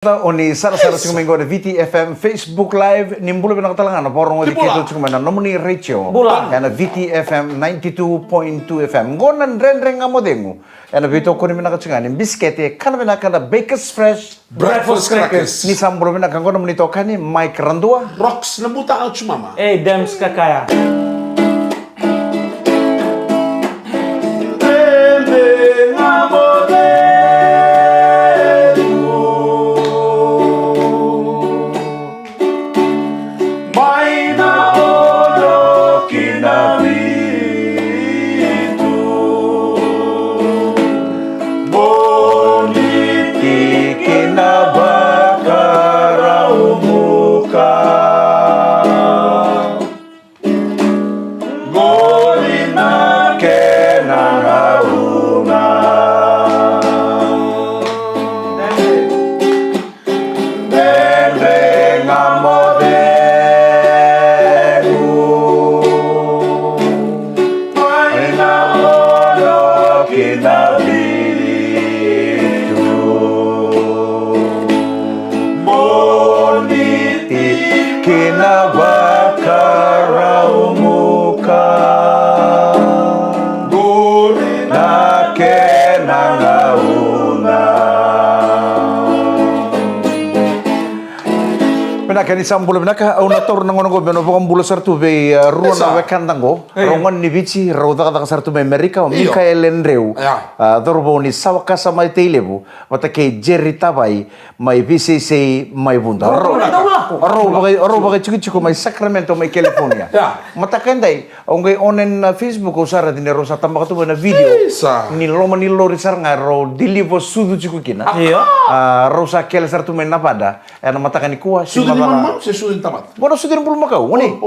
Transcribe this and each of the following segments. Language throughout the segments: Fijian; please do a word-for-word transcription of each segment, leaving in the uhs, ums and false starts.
O ni sarasara tiko mai qo na V T F M Facebook Live. Ni bula vinaka tale ga na vakarogoci keitou tiko mai na nomuni retio. Bula. Ena V T F M ninety-two point two F M. Qo na Dredre Ga Mo Cegu. Ena veitokoni vinaka tiko ga ni bisikete, kana vinaka na Bakers Fresh Breakfast Crackers. Ni sa bula vinaka qo na nomuni tokani, Mike Radua. Rocks na buta au chumama. Ei, Dems Kakaya. Mai na ono ki na vitu. Boniti ki na vakarau muka. Qori na kena gauna. Dredre Ga Mo Cegu. Mai na ono ki na vitu. Boniti ki na vakarau muka. Qori na kena gauna. Vinaka, ni sa bula vinaka. Au na taura na gauna qo meu na vakabula sara tu vei, e, rua na wekada qo. Rau gone ni Viti, rau cakacaka sara tu mai Amerika, o Mikaele Dreu, a, cauravou ni Sawakasa mai Tailevu, vata kei Jerry Tavai mai Viseisei mai Vuda. Rau, rau vaka, rau vakaitikotiko mai Sacramento mai California. Mataka edai, au qai online na Facebook, au sa raica ni rau sa tabaka tu mai na video ni loma ni lori sara ga rau deliver sucu tiko kina. A, rau sa kele sara tu mai Nevada ena mataka nikua. Sucu ni manumanu se sucu ni tamata? Qo na sucu ni bulumakau, gone.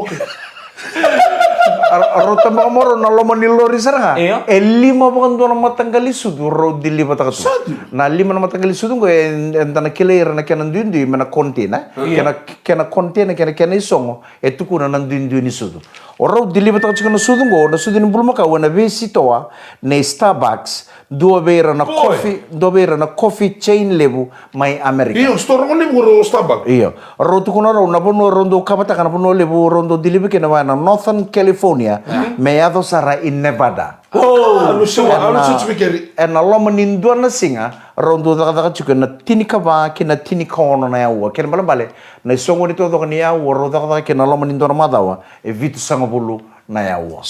A, a rau tabaka mai rau na loma ni lori sara ga. E lima vakadua na mataqali sucu rau deliver-taka tu. Na lima na mataqali sucu qo e, eda na kilai ira na kena duidui mai na container. Kena, kena container, kena, kena isogo e tukuna na duidui ni sucu. O rau deliver-taka tiko na sucu qo, na sucu ni bulumakau, ena veisitoa nei Starbucks, dua vei ira na coffee, dua vei ira na coffee chain levu mai Amerika. Io, store levu o Starbucks. Io. Rau tukuna rau na vanua rau dau kavataka, na vanua levu rau dau deliver kina, vaka na Northern California, me yaco sara i Nevada. Ena loma ni dua na siga rau dau cakacaka tiko ena tinikava ki na tinikaono na aua. Kena ibalebale, na isogo ni taucoko ni aua rau cakacaka kina ena loma ni dua na macawa e vitusagavulu na aua.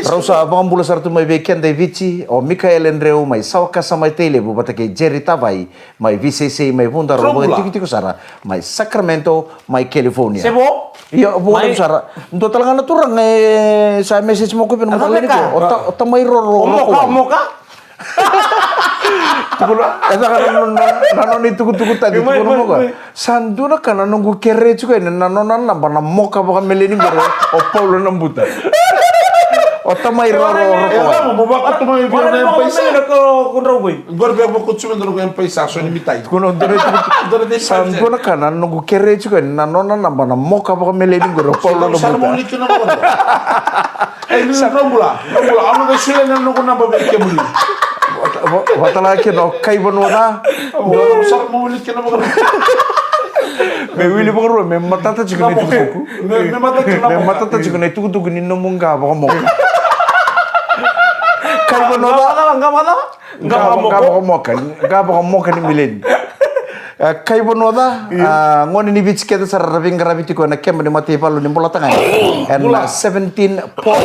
Rau sa vakabula sara tu mai vei keda i Viti, o Mikaele Dreu mai Sawakasa mai Tailevu vata kei Jerry Tavai mai Viseisei mai Vuda, rau vakaitikotiko sara mai Sacramento mai California. Io, vo levu sara. Dua tale ga na turaga e sa message mai, o koya vei na mataka lailai nikua, o ta, o tamai roro. Tukuna, e caka na, na, na nona itukutuku tani, tukuna mai o koya. Sa dua na ka na noqu kere tiko yani na nona naba na moka vakameleni qori o Paula Nabuta. O tamai roro, roro. Qori via vakutu mai dua na M-PAiSA. Tukuna o dua na itukutuku. Sa dua na ka na noqu kere tiko yani na nona naba na moka vakameleni qori o Paula Nabuta. E, ni sa dro bula, dro bula, au na qai solia na noqu naba vei kemuni. Vata, va-, vata la kina o Kai Vanua Ca. Au sa mo wili kina vakarua. Me wili vakarua, me matata tiko na itukutuku. Me, me matata tiko na itukutuku ni nomu qa vakamoka. Kai Vanua Ca. Qa vakamoka. Qa vakamoka, qa vakamoka ni mileni. E, Kai Vanua Ca, a, gone ni Viti kece sara ra veiqaravi tiko ena keba ni mataivalu ni Bolatagane. Ena seventeen Port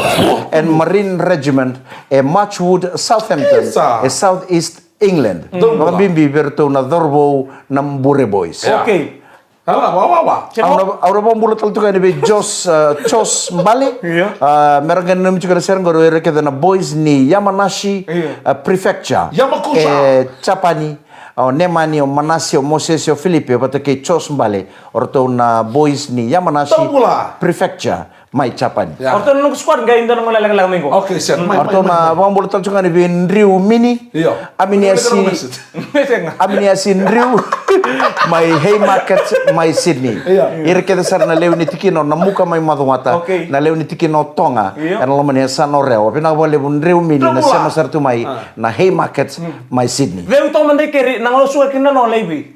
and Marine Regiment, e Marchwood, Southampton, e South East England. Vakabibi vei iratou na cauravou na Bure Boys. Okay. Au na, au na vakabula tale tu ga yani vei Jos, a, Jos Bale. A, me ra qai nanumi tiko na sere qori o ira kece na boys ni Yamanashi, a, Prefecture. E Japani. O Nemani, o Manase, o Mosese, o Filipe, vata kei Jos Bale. O ratou na boys ni Yamanashi Prefecture mai Japani. O ratou na noqu squad, qai dua na gone lekaleka mai qo. Okay, set. O ratou na vakabula tale tu ga yani vei Driu Mini. Aminiasi, Aminiasi Driu mai Haymarket mai Sydney. Ira kece sara na lewe ni tikina o Namuka mai Macuata, na lewe ni tikina o Toga ena loma ni yasana o Rewa. Vinaka vakalevu Driu Mini na sema sara tu mai na Haymarket mai Sydney. Vei au toka mada i keri na gauna suka kina na nona laivi.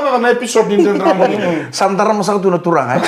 vakacaca na episode ni Dredre Ga Mo Cegu. Sa darama saka tu na turaga, e?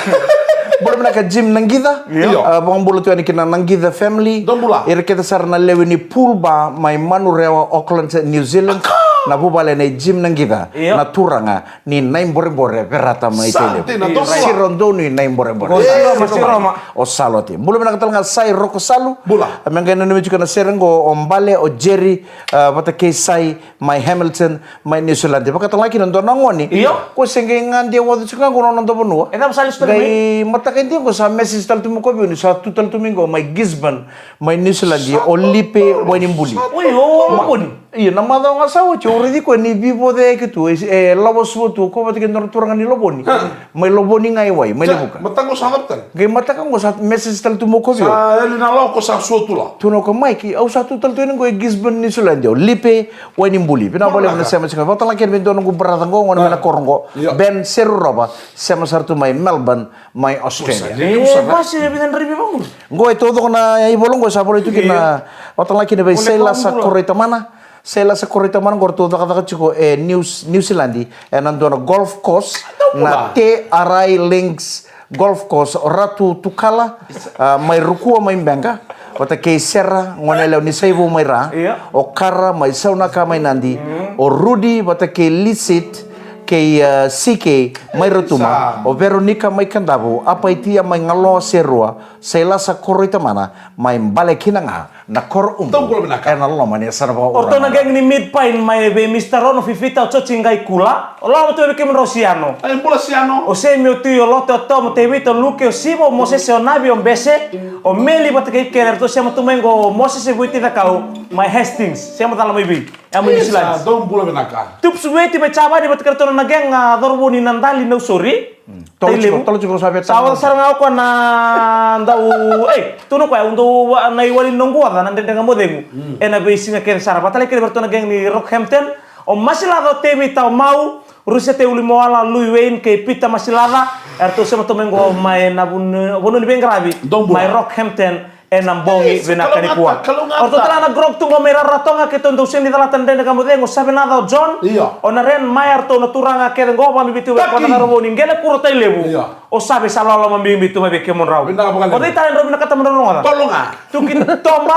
Bula vinaka Jim Nagica. Io. Ah, vakabula tu yani ki na Nagica family. Dou bula. Ira kece sara na lewe ni Pool Bar mai Manurewa, Auckland, New Zealand. Aka! Na vuvale nei Jim Nagica. Io. Na turaga ni Naiborebore, Verata mai Sa Tailevu. Dina, dou bula. Siro donu i Naiborebore. Io, Siro, Siro, ma. O Salote. Bula vinaka tale ga Sai Roko Salu. Bula. Me qai nanumi tiko na sere qo o Bale, o Jerry, ah, vata kei Sai, mai Hamilton, mai New Zealand. Vakatalega kina dua na gone. Io. Ko se qai gade e wacu tiko ga qo na noda vanua. E cava sa lesu tale mai? Qai mataka e dia qo sa message tale tu mai ko Viti, sa tu tale tu mai qo mai Gisborne, mai New Zealand, o Lipe Wainibuli. Oi, o Lovoni. Io, na macawa ga sa oti, au raici koya ni veivoca yake tu, e, e lavo sua tu, ko vata kei dua na turaga ni Lovoni. Ha. Mai Lovoni ga i wai, mai Levuka. Mataka qo sa cava tale? Qai mataka qo sa message tale tu mai ko Viti. Sa yali na lawa ko sa sua tu la. Tukuna o koya, Mike, au sa tu tale tu yani qo e Gisborne, New Zealand, o Lipe Wainibuli. Vinaka vakalevu na sema tiko. Vakatalega kina vei dua noqu brother qo, gone mai na koro qo. Io. Ben Serurova, sema sara tu mai Melbourne, mai Australia. Sa levu sara. E, vasi, e vica na draiva vaqo. Qo e taucoko na ivola qo, sa volai tu kina, vakatalega kina vei Sailasa Koroitamana. Sailasa Koroitamana qo ratou cakacaka tiko e New, New Zealand, ena dua na golf course, na Te Arai Links Golf Course, o Ratu Tukala, ah, mai Rukua mai Beqa, vata kei Sera, gone yalewa ni Saivou mai Ra, io, o Kara mai Saunaka mai Nadi, o Rudi vata kei Lisit, kei, ah, C K mai Rotuma, o Veronica mai Kadavu, Apaitia mai Galoa Serua, Sailasa Koroitamana, mai Bale kina ga, na koro Ubu. Dou bula vinaka. Ena loma ni yasana vakaoqo. O ratou na gang ni Mid Pine mai vei Mister Rono, Fifita, o Jioji qai Kula. O loma tu vei kemudrau Siano. E bula Siano. O Semi, o Tui, o Lote, o Tom, o Tevita, o Luke, o Siva, o Mosese, o Navi, o Bese, o Meli vata kei kere, ratou sema tu mai qo, o Mosese Vuiticakau mai Hastings. Sema cala mai vei. E mai New Zealand. Isa, dou bula vinaka. Tups Vueti mai Javani vata kei ratou na gang, a, cauravou ni Nadali, Nausori. Tolo tiko, tolo tiko sa veta. Sa oca sara ga o koya na dau, ei, tukuna o koya, au dau, na iwali ni noqu oca na Dredre Ga Mo Cegu. Ena veisiga kece sara. Vakatalega kina vei ratou na gang ni Rockhampton. O Masilaca, o Tevita, o Mau, Rusete Ulimawala, Lui Wayne kei Peter Masilaca. Eratou sema tu mai qo mai na vunu, vanua ni veiqaravi. Dou bula. Mai Rockhampton. Ena bogi vinaka nikua. O ratou tale ga na grog tu qo mai Rarotoga, keitou dau sega ni calata na Dredre Ga Mo Cegu, o Savenaca, o John. Io. O Naren, mai, eratou na turaga kece qo, vakabibi tu vei koya na cauravou ni Qelekuro, Tailevu. Io. O Save, sa loloma bibi tu mai vei kemudrau. Vinaka vakalevu. O cei tale drau vinakata mo drau rogoca? Tolo ga. Tuki Toba.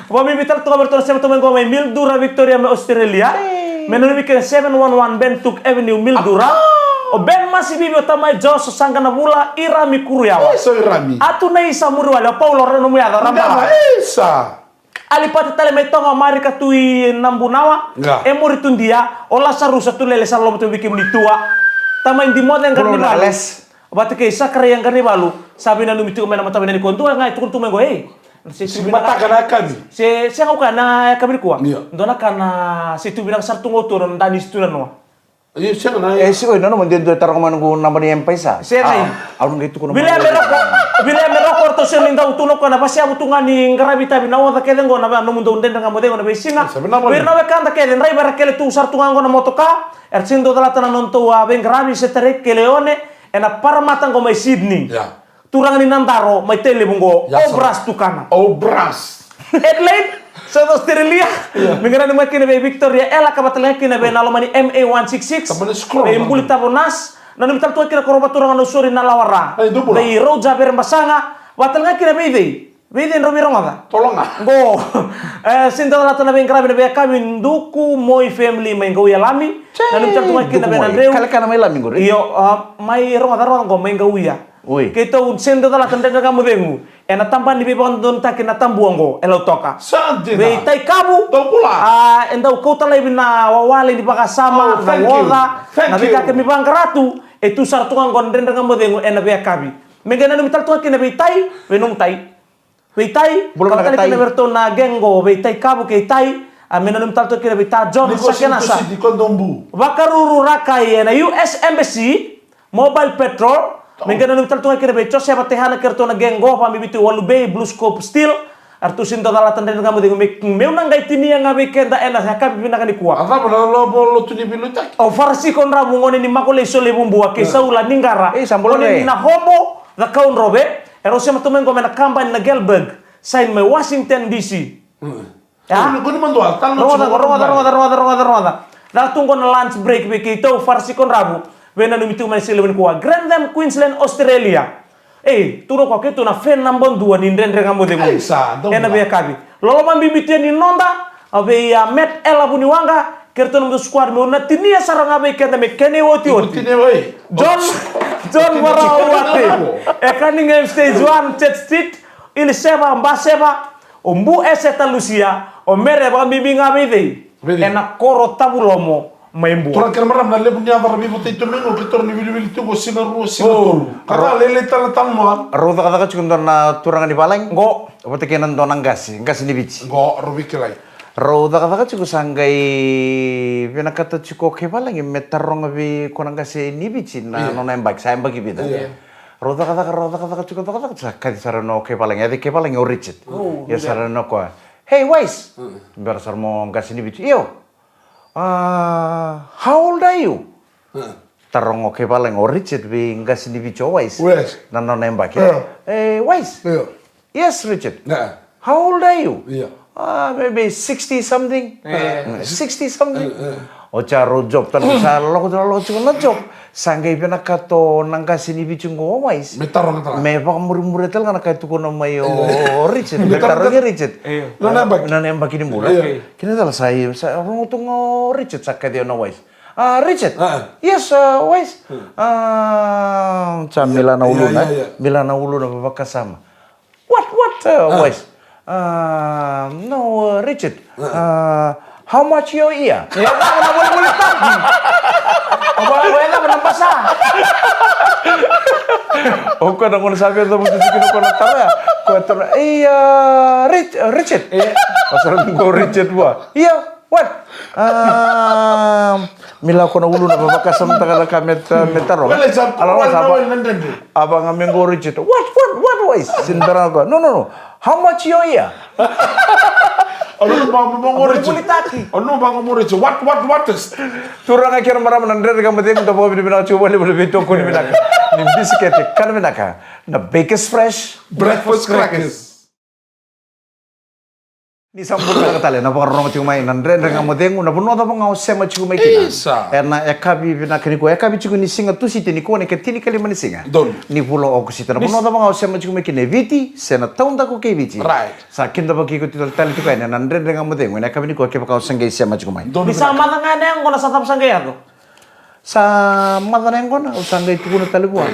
Vakabibi tale tu ga vei ratou na sema tu mai qo mai Mildura, Victoria, mai Australia. Ei. Me nanumi kina seven one one Bentuk Avenue, Mildura. Ah. O Ben Masivivi, o tamai Jos, o Saqa na Vula, Irami Kuruyawa. Isa, o Irami. A tu na Isa Muriwale, o Paulo, o rau nomu yaca, o Rama. Isa. Alipata tale mai Toga, o Marika tu i Nabunawa. Ga. E Mori Tudia, o Lasarusa Tulele, sa loloma tu vei kemuni tua. Tamai Dimoce Qarnivalu. Vata kei Sakaraia Qarnivalu, sa veinanumi tiko mai na mataka vinaka nikua. Dua ga e tukuna tu mai qo, ei. Se tu vinaka. Mataka na yakavi. Se, sega, au kaya na yakavi nikua. Io. Dua na ka na se tu vinaka sara tu qo tu na danisi tu na noa. Io, sega na. E, sega, io, nanuma, de dua e taroga mai noqu naba ni M-PAiSA. Sega. Ah, au na qai tukuna mai. Vilea me roko, vilea me roko, ratou sega ni dau tu na koya na vaseavu tu ga ni qaravi tavi na oca kece qo na vea nomudou Dredre Ga Mo Cegu ena veisiga. Sa vinaka vakalevu. Vei ira na wekada kece, draiva era kele tu sara tu ga qo na motoka, era sega ni dau calata na nodatou, a, veiqaravi Setare kei Leone, ena Parramatta qo mai Sydney. Ia. Turaga ni Nadaro mai Tailevu qo, Obras Tukana. Obras. Adelaide, South Australia. Ia. Me qai nanumi kina vei Victoria Ela, ka vata tale ga kina vei na loma ni M A one six six. Vei Buli Tavo Nas. Nanumi tale tu ga kina ko Rova Turaga Nausori na Lawara. Vei Roja Verebasaga. Vata tale ga kina vei cei? Vei cei drau veirogoca? Tologa. Qo. E, sega ni dau calata na veiqaravi ena veiyakavi, Duku Moi family mai Qauia Lami. Nanumi tale tu ga kina vei na Dreu. Kalekana mai Lami qori. Io, a, mai rogoca, rogoca qo mai Qauia. Oi. Keitou sega ni dau calata Dredre Ga Mo Cegu ena tabana ni veivakadodonutaki na tabua qo e Lautoka. Sa dina. Vei Taikavu. Dou bula. A, e dau kauta laivi na wawale ni vakasama, na oca, na veika kece me vaqara tu, e tu sara tu ga qo na Dredre Ga Mo Cegu ena veiyakavi. Me qai nanumi tale tu ga kina vei Tai, vei nomu Tai. Vei Tai, bula vinaka Tai. Ka vata tale kina vei iratou na gang qo, vei Taikavu kei Tai, a, me nanumi tale tu ga kina vei Ta John Sakenasa. Vakaruru Rakai ena U S Embassy, Mobile Patrol, me qai nanumi tale tu ga kina vei Josefa Tehana kei iratou na gang qo, vakabibi tu Walu Bay, Blue Scope Steel, eratou sega ni dau calata Dredre Ga Mo Cegu, me, meu na qai tinia ga vei keda ena yakavi vinaka nikua. A cava na lo-, lo-, lotu ni veiliutaki? O Farasiko Dravu, gone ni Makolei Solevu Bua, kei Saula Niqara, gone ni Nahobo, Cakaudrove, erau sema tu mai qo mai na kabani na Gelberg, sign mai Washington D C. Ia? Qo ni madua, tala na. Rogoca, rogoca, rogoca, rogoca, rogoca. Caka tu qo na lunch break vei keitou, Farasiko Dravu. Veinanumi tu mai na siga levu nikua. Grantham, Queensland, Australia. Ei, tu na koya keitou na fan naba dua ni Dredre Ga Mo Cegu. Ena veiyakavi. Loloma bibi tu yani noda, a, vei, a, Matt Ela Vuniwaqa, kei iratou na noda squad, meu na tinia sara ga vei keda me kena iotioti. John, John Varawa Wate. E Cunningham Stage one, Church Street, Iliseva, Baseva, o Bu Ese Talusia, o Mere, vakabibi ga vei cei? Vei cei? Ena koro Tavulomo mai Bua. Turaga kei na marama, na levu ni yaca ra veivotai tu mai qo, keitou ni wiliwili tu qo siga rua, siga tolu. Ka ra lailai tale na talanoa. Rau cakacaka tiko dua na turaga ni valagi. Qo. Vata kei na dua na qase, qase ni Viti. Qo, rau veikilai. Rau cakacaka tiko, sa qai vinakata tiko o Kaivalagi me taroga vei koya na qase ni Viti na nona yabaki, sa yabaki vica. Rau cakacaka, rau cakacaka tiko, cakacaka, sa kaci sara o Kaivalagi, yaca i Kaivalagi o Richard. Ia sara o koya. Hey, Wise! Bera sara mai o qase ni Viti. Io. Ah, how old are you? Taroga o Kaivalagi o Richard vei qase ni Viti o Wise. Na nona yabaki. Eh, Wise? Yes, Richard. How old are you? Ah, maybe sixty something. Sixty something. O Jaro Job tale, sa lako tale, lako tiko na Job. Sa qai vinakata o na qase ni Viti qo o Wise me taroga tale, me vakamurimuri tale ga na ka e tukuna mai o Richard, me tarogi Richard. Na yabaki ni bula. Kena tale sa, sa rogo tu ga o Richard, sa kaci o na Wise. Ah, Richard. Yes, ah, Wise. Ah, sa mila na uluna. Mila na uluna vakasama. What, what, uh, Wise? Uh, no, uh, Richard. Uh, how much your ear? E cava na volivolitaki? O koya, o koya e cava na basa? O koya na gone sa via cavuti tiko kina o koya na taro ya. Koya taro, ei, uh, Rich-, uh, Richard. O sa na qo Richard vua. Ia. What? Ah, mila ko na uluna, vakasamataka na ka me ta-, me taroga. Ala sa, a vaga me qori Richard. What, what, what, Wise? Sini taroga ko. No, no, no. How much your ear? O no ba mo qori Richard. What, what, what is? Turaga kei na marama, na Dredre Ga Mo Cegu, da vakavinavinaka tiko vakalevu na veitokoni vinaka ni bisikete, kana vinaka na Bakers Fresh Breakfast Crackers. Ni sa bula vinaka tale na vakarorogo tiko mai na Dredre Ga Mo Cegu, na vanua cava ga o sema tiko mai kina. Ena yakavi vinaka nikua, yakavi tiko ni siga Tusiti nikua, na ikatinikalima ni siga ni vula o Okosita. Na vanua cava ga o sema tiko mai kina, e Viti se na taudaku kei Viti. Sa kidavaki iko tiko tale tiko yani na Dredre Ga Mo Cegu ena yakavi nikua, kevaka o sa qai sema tiko mai. Ni sa maca ga na yaqona, sa cava sa qai yaco? Sa maca na yaqona, au sa qai tukuna tale vua.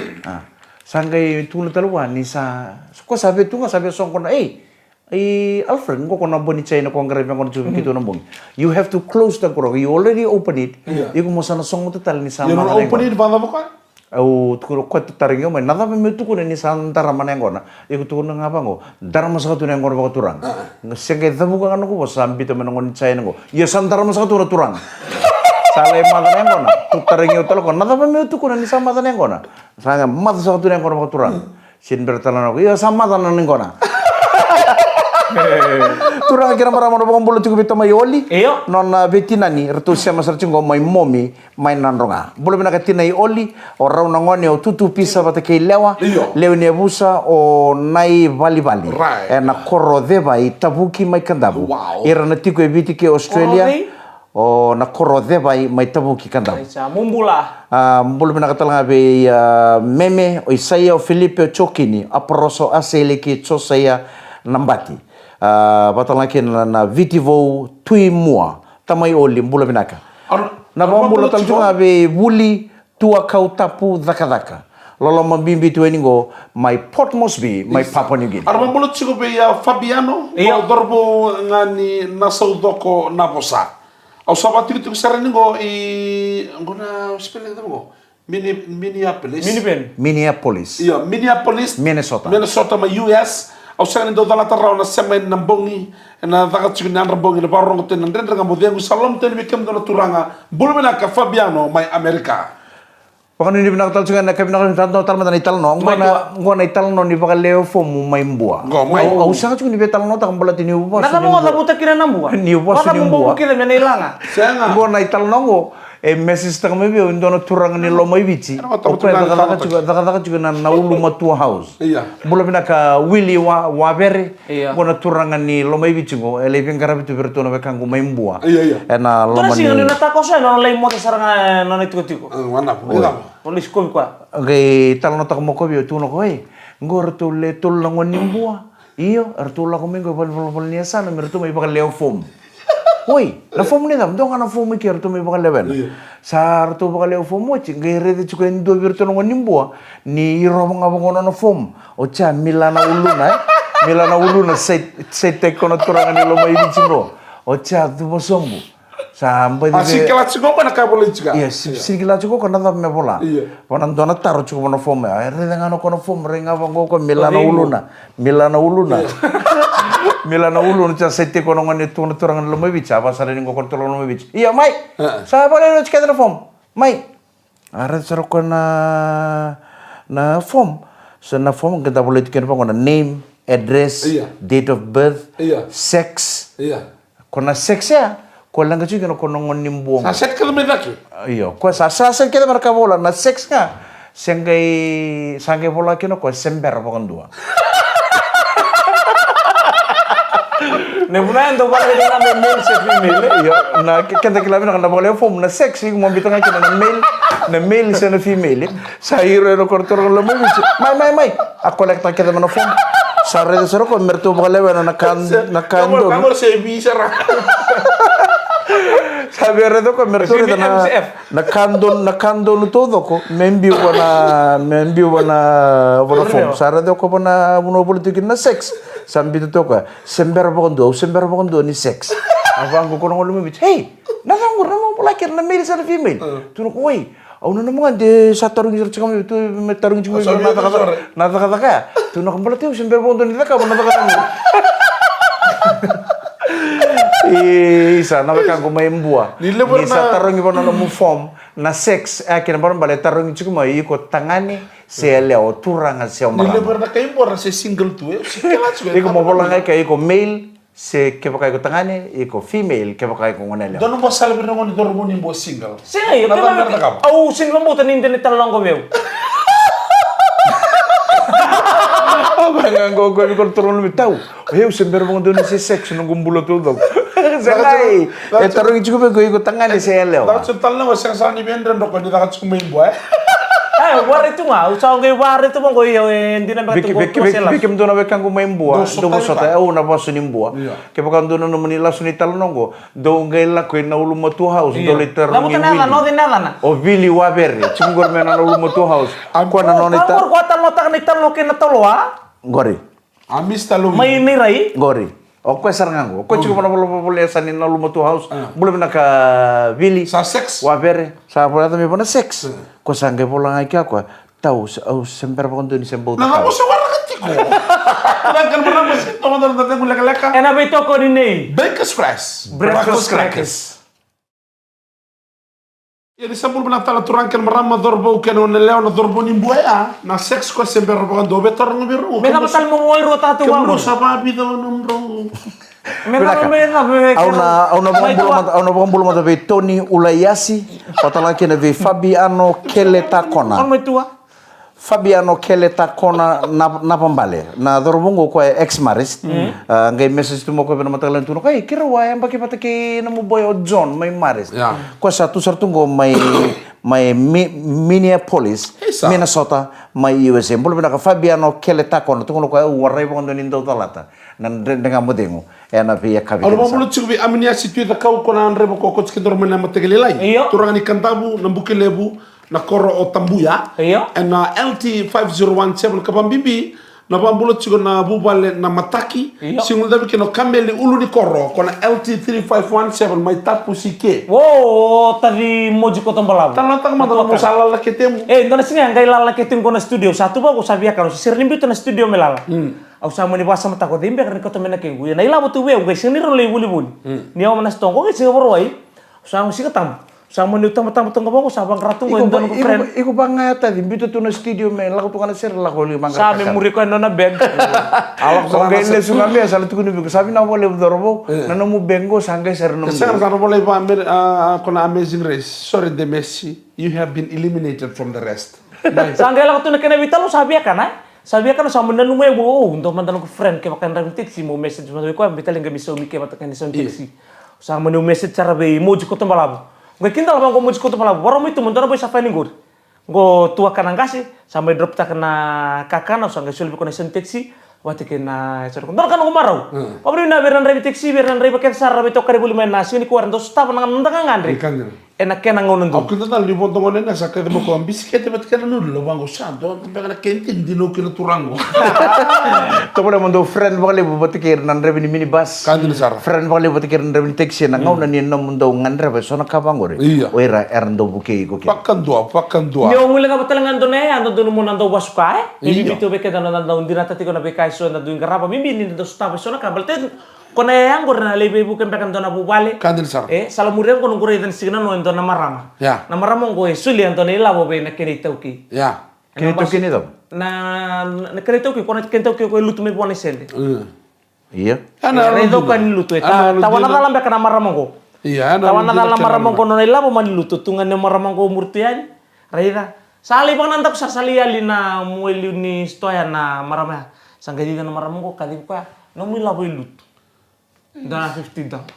Sa qai tukuna tale vua ni sa, ko sa via tu ga, sa via soqona, ei, Ei, Alfred, qo ko na bogi ni Jaina ko qaravi yaqona tiko vei keitou na bogi. You have to close the qoroqo. You already open it. Iko mo sa na soqota tale ni sa maca na yaqona. Au tukuna, ko tarogi au mai, na cava meu tukuna ni sa darama na yaqona? Iko tukuna ga vaqo, darama saka tu na yaqona vakaturaga. Se qai cavuka ga noqu vosa, sa biuta mai na gone ni Jaina qo. Ia sa darama saka tu na turaga. Sa lai maca na yaqona. Tu tarogi au tale o koya, na cava meu tukuna ni sa maca na yaqona? Sa qai maca saka tu na yaqona vakaturaga. Sega ni bera tale na ko, io, sa maca na yaqona. Turaga kei na marama, na vakabula tiko vei tamai Oli. Io. Nona veitinani, ratou sema sara tiko qo mai Momi, mai Nadroga. Bula vinaka tinai Oli, o rau na gone o Tutu Pisa vata kei Lewa. Io. Lewe ni yavusa o Naivalivali. Right. Ena koro o Cevai, Tavuki mai Kadavu. Wow. Ira na tiko e Viti kei Australia. Koro o cei? O na koro o Cevai mai Tavuki, Kadavu. Aisa, mo bula. A, bula vinaka tale ga vei, a, Meme, o Isaia, o Filipe, o Jokini, Aporoso, Asele kei Josaia Nabati. A, vata tale ga kina na, na Viti Vou, Tui Mua, tamai Oli, bula vinaka. Ar-, na ar-, vakabula tale tiko ga vei Vuli, Tua Kau Tapu, Cakacaka. Loloma bibi tu yani qo mai Port Moresby, mai Papua New Guinea. Ar-, vakabula tiko vei, a, Fabiano, io, o cauravou ga ni Nasaucoko, Navosa. Au sa vakatikotiko sara ni qo i, qo na spelling cava qo? Mini-, Minneapolis. Minipen. Minneapolis. Io, Minneapolis. Minnesota. Minnesota mai U S. Au sega ni dau calata rawa na sema ena bogi, ena caka tiko ni yadra bogi, na vakarorogo tiko na Dredre Ga Mo Cegu. Sa loloma tiko yani vei kemudou na turaga. Bula vinaka Fabiano mai Amerika. Vakanuinui vinaka tale tiko ga na ka vinaka ni tale, tale mada na italanoa. Qo na, qo na italanoa ni vakalewe fomu mai Bua. Qo, mai. Au, au sega tiko ni veitalanoataka baleta niu vasu ni Bua. Na cava mo cavuta kina na Bua? Niu vasu ni Bua. Kece me na ilaga. Sega. Qo na italanoa qo, e message taka mai vei au e dua na turaga ni Lomaiviti. O koya e cakacaka tiko, cakacaka tiko na, na Ulumatua House. Io. Bula vinaka Willy Wa-, Wavere. Io. Qo na turaga ni Lomaiviti qo, e lai veiqaravi tu vei iratou na wekaqu mai Bua. Io, io. Ena loma ni. Dua na siga ni na takoso, e na lai moce sara ga, e, na nona itikotiko. E, wonderful. Oi. Io. O lai sikovi koya. Qai talanoataka mai o koya vei au, tukuna o koya, e, qo ratou le tolu na gone ni Bua. Io, eratou lako mai qo i valenivolavola ni yasana me ratou mai vakalewe fomu. Oi, na fomu ni cava? Dua ga na fomu i ke eratou mai vakalewena. Io. Sa ratou vakalewe fomu oti, qai raica tiko e dua vei iratou na gone ni Bua, ni irova ga vaqo na nona fomu. Oti ya, mila na uluna, e? Mila na uluna, sai, saitaki ko na turaga ni Lomaiviti qo. Oti ya, cuva sobu. Sa baci. A, sega ni kila tiko ko na ka e volai tiko. Io, se-, sega ni kila tiko ko na cava me vola. Io. Vana dua na taro tiko vana fomu ya. E raica ga na ko na fomu, rai ga vaqo ko, mila na uluna. Mila na uluna. Io. Mila na uluna, sa saitaki ko na gone tu na turaga ni Lomaiviti, sa vaka sara ni qo ko na turaga ni Lomaiviti. Io, mai. E. Sa vakalewe oti kece na fomu. Mai. A raica sara o koya na, na form. So na form qai da volai tu kina vaqo na name, address, io, date of birth, io, sex. Io. Ko na sex ya, ko leqa tiko kina ko na gone ni Bua. Sa set kece mai cake. Io, ko sa, sa set kece mai na ka vola, na sex ga. Se qai, sa qai vola kina ko se bera vakadua. Na vuna e dau vakalewe na male se female, e? Io, na ke-, keda kila vinaka na vakalewe form na sex, iko mo biuta ga kina na male, na male se na female, e? Sa iro ena koro toro loma i Viti. Mai, mai, mai. A kolekta kece mai na form. Sa raica sara ko me ratou vakalewena na ka, na ka donu. Sa via raica ko me ratou raica na, na ka donu, na ka donu taucoko. Me biu vana, me biu vana, vana form. Sa raica ko vana, vuna voli tu kina na sex. Sa biuta toka. Se bera vakadua, au se bera vakadua ni sex. A vaqo ko na gone loma i Viti. Hey, na cava qori, na nomu vola kina na male se na female? Tukuna ko, oi, au nanuma ga de sa tarogi sara tiko mai, tu me tarogi tiko mai na cakacaka, na cakacaka ya. Tukuna ko, baleta au se bera vakadua ni cakava na cakacaka. Isa, na wekaqu mai Bua. Ni sa tarogi vana nomu form, na sex, e kena balebale e tarogi tiko mai, iko tagane se yalewa, o turaga se o marama. Ni levu era na kai Bua ra se single tu, e, single tu, e. Iko mo vola ga i ke, iko male, se kevaka iko tagane, iko female, kevaka iko gone yalewa. Donu mo sala vei ira na gone cauravou ni Bua single. Sega, io, na kevaka, au sega ni vakabauta ni dua na italanoa qo vei au. A vaqo, qo vei iko na turaga loma i Viti. Au se bera vakadua ni se sex noqu bula taucoko. Sega, e tarogi tiko vei iko, iko tagane se yalewa. Caka tiko na italanoa qo, sega sara ni via dredre ko ni caka tiko mai Bua, e? E, warai tu ga, au sa qai warai tu ga qo, io, e dina beka tu qo. Vei kemudou na wekaqu mai Bua, dou vosota, au na vasu ni Bua. Io. Kevaka dou nanuma ni lasu ni italanoa qo, dou qai lako i na Ulumatua House, dou lai tarogi Vili. O Vili Wavere, tiko qori mai na Ulumatua House. Ko na nona italanoa. Ko a talanoataka na italanoa kei na tauloa. Qori. A Mister Lumi. Mai Nairai. Qori. O koya sara ga qo. O koya tiko vana volavola e sa ni na Ulumatua House. Bula vinaka Vili. Sa sex. Wavere. Sa volata mai vana sex. Ko sa qai vola ga i kea koya. Tau, au se bera vakadua ni se bauta. Na ka mo se waraka tiko. Na ka mo se tomo da da lekaleka. Ena veitokoni nei Bakers Fresh. Breakfast crackers. Ia ni sa bula vinaka tale na turaga kei na marama, cauravou kei na goneyalewa, na cauravou ni Buea, na sex ko se bera vakadua, via taroga vei rau. Me cava tale mo wai rua tatu. Kemudrou sa vavica o nomudrou? Me cava, me cava, me cava. Au na, au na vakabula mada, au na vakabula mada vei Tony Ulaiasi, vata tale ga kina vei Fabiano Kele Takona. Fabiano Kele Takona na, na vabale. Na cauravou qo koya e ex Marist. Mm. A, qai message tu mai o koya vei na mataka lailai tu na koya, "Ei, keirau a yabaki vata kei nomu boy o John mai Marist." Yeah. Koya sa tu sara tu qo mai, mai Mi-, Minneapolis, Minnesota, mai U S A. Bula vinaka Fabiano Kele Takona, tukuna o koya, "Au warai vakadua ni dau calata na Dre-, Dredre Ga Mo Cegu ena veiyakavi." Au na vakabula tiko vei Aminiasi Tui Cakau, ko na draiva ko koya tiko e doro mai na mataka lailai. Io. Turaga ni Kadavu, Nabukelevu, na koro o Tabuya. Io. Ena L T five zero one seven, ka vakabibi na vakabula tiko na vuvale na Mataki. Io. Siga ni davi kina o Kameli Ulu ni Koro, ko na L T three five one seven mai Tapu, Sike. Wo, o taci Moji Kotobalavu. Tala na taka mada na mo sa lala na ketemu. E, dua na siga qai lala na ketemu qo na studio. Sa tu vaqo, sa via kana, sa sere ni biuta na studio me lala. Mm. Au sa mani vakasamataka o cei beka ni kauta mai na kequ. Ia na ilavo tu vei au qai sega ni rau lai volivoli. Mm. Ni au mai na sitoa qo qai sega vakarau ai. Au sa qai siga tabu. Sa mani tabataba tu ga vaqo, sa vaqara tu qo e dua noqu friend. Iko vaka ga ya taci, biuta tu na studio me lako tu ga na sere, lako li vaqara. Sa me muri koya na nona bag. Au qai lesu ga mai, sa na tukuni vei iko, sa vinaka vakalevu cauravou. E. Na nomu bag qo sa qai sere nomu. Sega, sa na volai vaka me, a, a, ko na Amazing Race. Sorry, De Messi. You have been eliminated from the rest. Nice. Sa qai lako tu na kena veitalanoa, sa via kana, e? Sa via kana, sa mani nanuma e, o, dua mada noqu friend, kevaka e draiva ni taxi, mo message mada vei koya, me tale qai me saumi ke vata kei na sau ni taxi. Sa mani message sara vei Moji Kotobalavu. Qai kidala vaqo Moji Kotobalavu, vakarau mai tu mo dua na boy sa fani qori. Qo tuaka na qase, sa mai drop taka na kakana, sa qai soli vei koya na sau ni taxi, vata kei na, sa dua na ka noqu marau. Mm. Vakavinavinaka vei ira na draiva ni taxi, vei ira na draiva kece sara, veitokani voli mai na siga nikua, era dau sotava na noda gagadre. Ni ka dina. Ena kena gauna donu. Au kidacala ni vodo gone na sa kaica mai o koya bisikete vata kei na noodle, au vaqo sa dua beka na kena dina, dina au kina turaga qo. Tovolea mo dou friend vakalevu vata kei ira na draiva ni minibus. Ka dina sara. Friend vakalevu vata kei ira na draiva ni taxi ena gauna ni nomudou gadreva eso na ka vaqori. Io. O ira era dau vukei iko kina. Vakadua, vakadua. Ni o guilecava tale ga e dua na yaya dodonu mo na dau vakasuka, e? Io. Bibi tu vei keda na dau dinata tiko na veika eso eda dui qarava. Bibi ni da dau sotava eso na ka, baleta Ko na yaya qori na lai veivuke beka e dua na vuvale. Ka dina sara. E, sa la muria qo noqu raica ni siga nanoa e dua na marama. Ia. Na marama qo e solia e dua na ilavo vei na kena itaukei. Ia. Kena itaukei ni cava? Na, na kena itaukei, ko na kena itaukei ko e lutu mai vua na isele. Mm. Ia. E, na raica o koya ni lutu, e, tawana cala beka na marama qo. Ia, na tawana cala na marama qo, nona ilavo mani lutu, tu ga ni marama qo muri tu yani. Raica. Sa lai vakanadaku sara, sa lai yali na muailiu ni sitoa ya na marama ya. Sa qai cici na marama qo, kacivi koya, nomu ilavo e lutu. Dua na fifty dollars.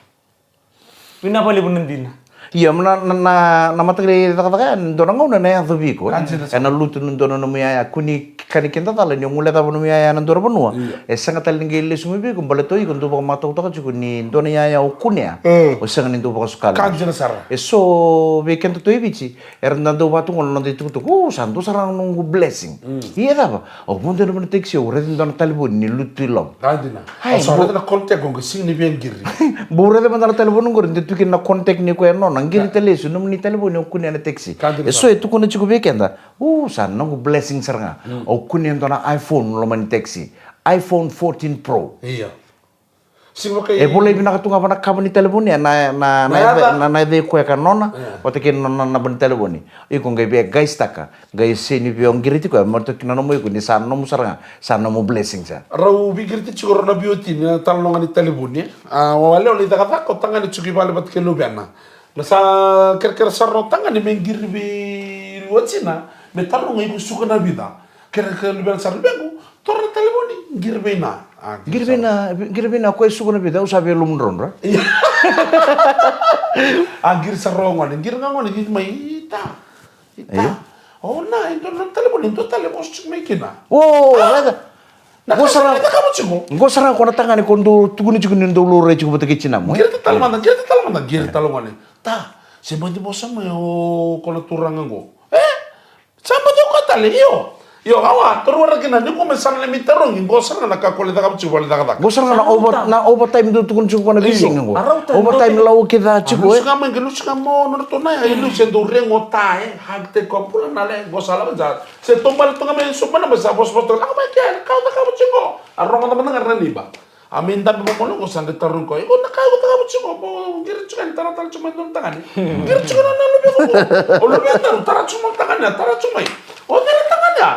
Vinaka vakalevu na dina. Ia, na, na, na, na mataqali cakacaka ya, dua na gauna na yaco vei iko, e. Ena lutu na dua na nomu yaya, kua ni kani kidacala ni o guilecava nomu yaya ena dua na vanua. Ia. E sega tale ni qai lesu mai vei iko, baleta o iko dau vakamatautaka tiko ni dua na yaya o kunea. Mm. O sega ni dau vakasuka. Ka dina sara. E so vei keda tu e Viti, era na dau vaka tu qo na noda itukutuku, o, sa dua sara ga noqu blessing. Mm. Ia cava? Au vodo ena vanua taxi, au raica e dua na talevoni ni lutu i loma. Ka dina. Ai, au sa raica na contact qo, qai sega ni via qiri. Bau raica mada na talevoni qori, de tu kina na contact ni koya nona, qiri tale lesu, nomuni talevoni au kunea na taxi. Ka dina sara. E so e tukuna tiko vei keda, o, sa noqu blessing sara ga. Mm. Au kunea e dua na iPhone loma ni taxi. iPhone fourteen Pro. Ia. E volai vinaka tu ga vua na kava ni talevoni, na, na, na, na yaca, na, na yaca i koya ka nona, vata kei na nona naba ni talevoni. Iko qai via guess-taka, qai sega ni via qiriti koya, me rawa kina nomu iko ni sa nomu sara ga, sa nomu blessing sa. Rau veiqiriti tiko rau na V O T na talanoa ga ni talevoni. A, o yalewa lai cakacaka, o tagane tiko i vale vata kei luvena. Na sa kerekere sara o tagane me qiri vei watina, me taroga iko suka na vica. Kerekere luvena sara, luvequ, taura na talevoni, qiri vei na. A, qiri vei na, qiri vei na, koya e suka na vica, au sa via lomudrodro. Ia. A, qiri sara o gone, qiri ga gone, qiri mai, ita. Ita. Io. O na, e dua na talevoni, e dua tale vosa tiko mai kina. O, o, o, raica. Na ka sara, na ka mo tiko. Qo sara ko na tagane ko dou tukuni tiko ni dou laurai tiko vata kei tinamu, e? Qiri tale mada, qiri tale mada, qiri tale gone. Ta, se badi vosa mai o ko na turaga qo. E? Sa badi o koya tale, io. Io, awa, taura kina, ni ko me sa na lemi tarogi, qo sara ga na ka ko lai cakava tiko vale cakacaka. Qo sara ga na over, na overtime dou tukuni tiko ko na veisiga qo. Overtime lau kece tiko, e? Lusi ga mai, qai lusi ga mo, nona tona ya, e lusi e dou rego ta, e? Hag te ko bula na le, qo sa lava ja. Se taubale toka mai, so mana mai sa vosavosa toka, lako mai ke, na ka au cakava tiko. A rogoca mada ga na neiba. A mai dabe mo mona ko sa qai tarogi koya. Iko na ka iko cakava tiko mo qiri tiko ni taratara tiko mai dua na tagane. Qiri tiko na na luve ko. O luve taru tara tiko mai tagane, tara tiko mai. O cere tagane a.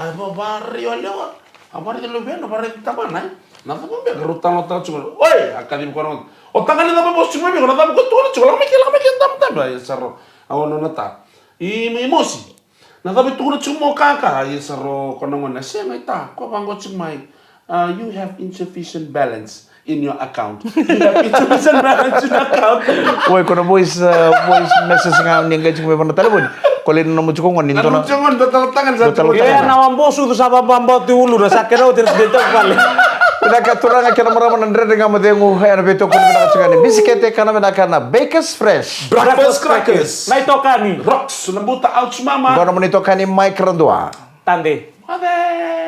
A va varai o lewa. A varai luve na varai tamana. Na cava beka rau tala tara tiko. Oi, a kaci ko na. O tagane cava mo tiko mai ko na cava ko tiko tiko. Lako mai ke, lako mai ke dabe dabe. Ia sa ro. A ono na ta. I mosi. Na cava e tukuna tiko mo kaka, ia sa ro ko na gone, sega i ta, ko vaqo tiko mai. Uh, you have insufficient balance in your account. You have insufficient balance in your account. Oi, ko na voice, uh, voice message ga ni qai tiko mai vana talevoni. Ko le na nomu tiko gone, dua na. Tiko gone, dua tala tagane sa tiko. Ia na wambo sucu sa vababa tu ulu na sa kena oti na tiko vale. Vinaka turaga kei na marama na Dredre Ga Mo Cegu, e na veitokoni vinaka tiko ga ni bisikete, kana vinaka na Bakers Fresh. Breakfast crackers. Na itokani. Rocks, na buta, ouch mama. Qo na nomuni itokani Mike Radua. Tade. Mother.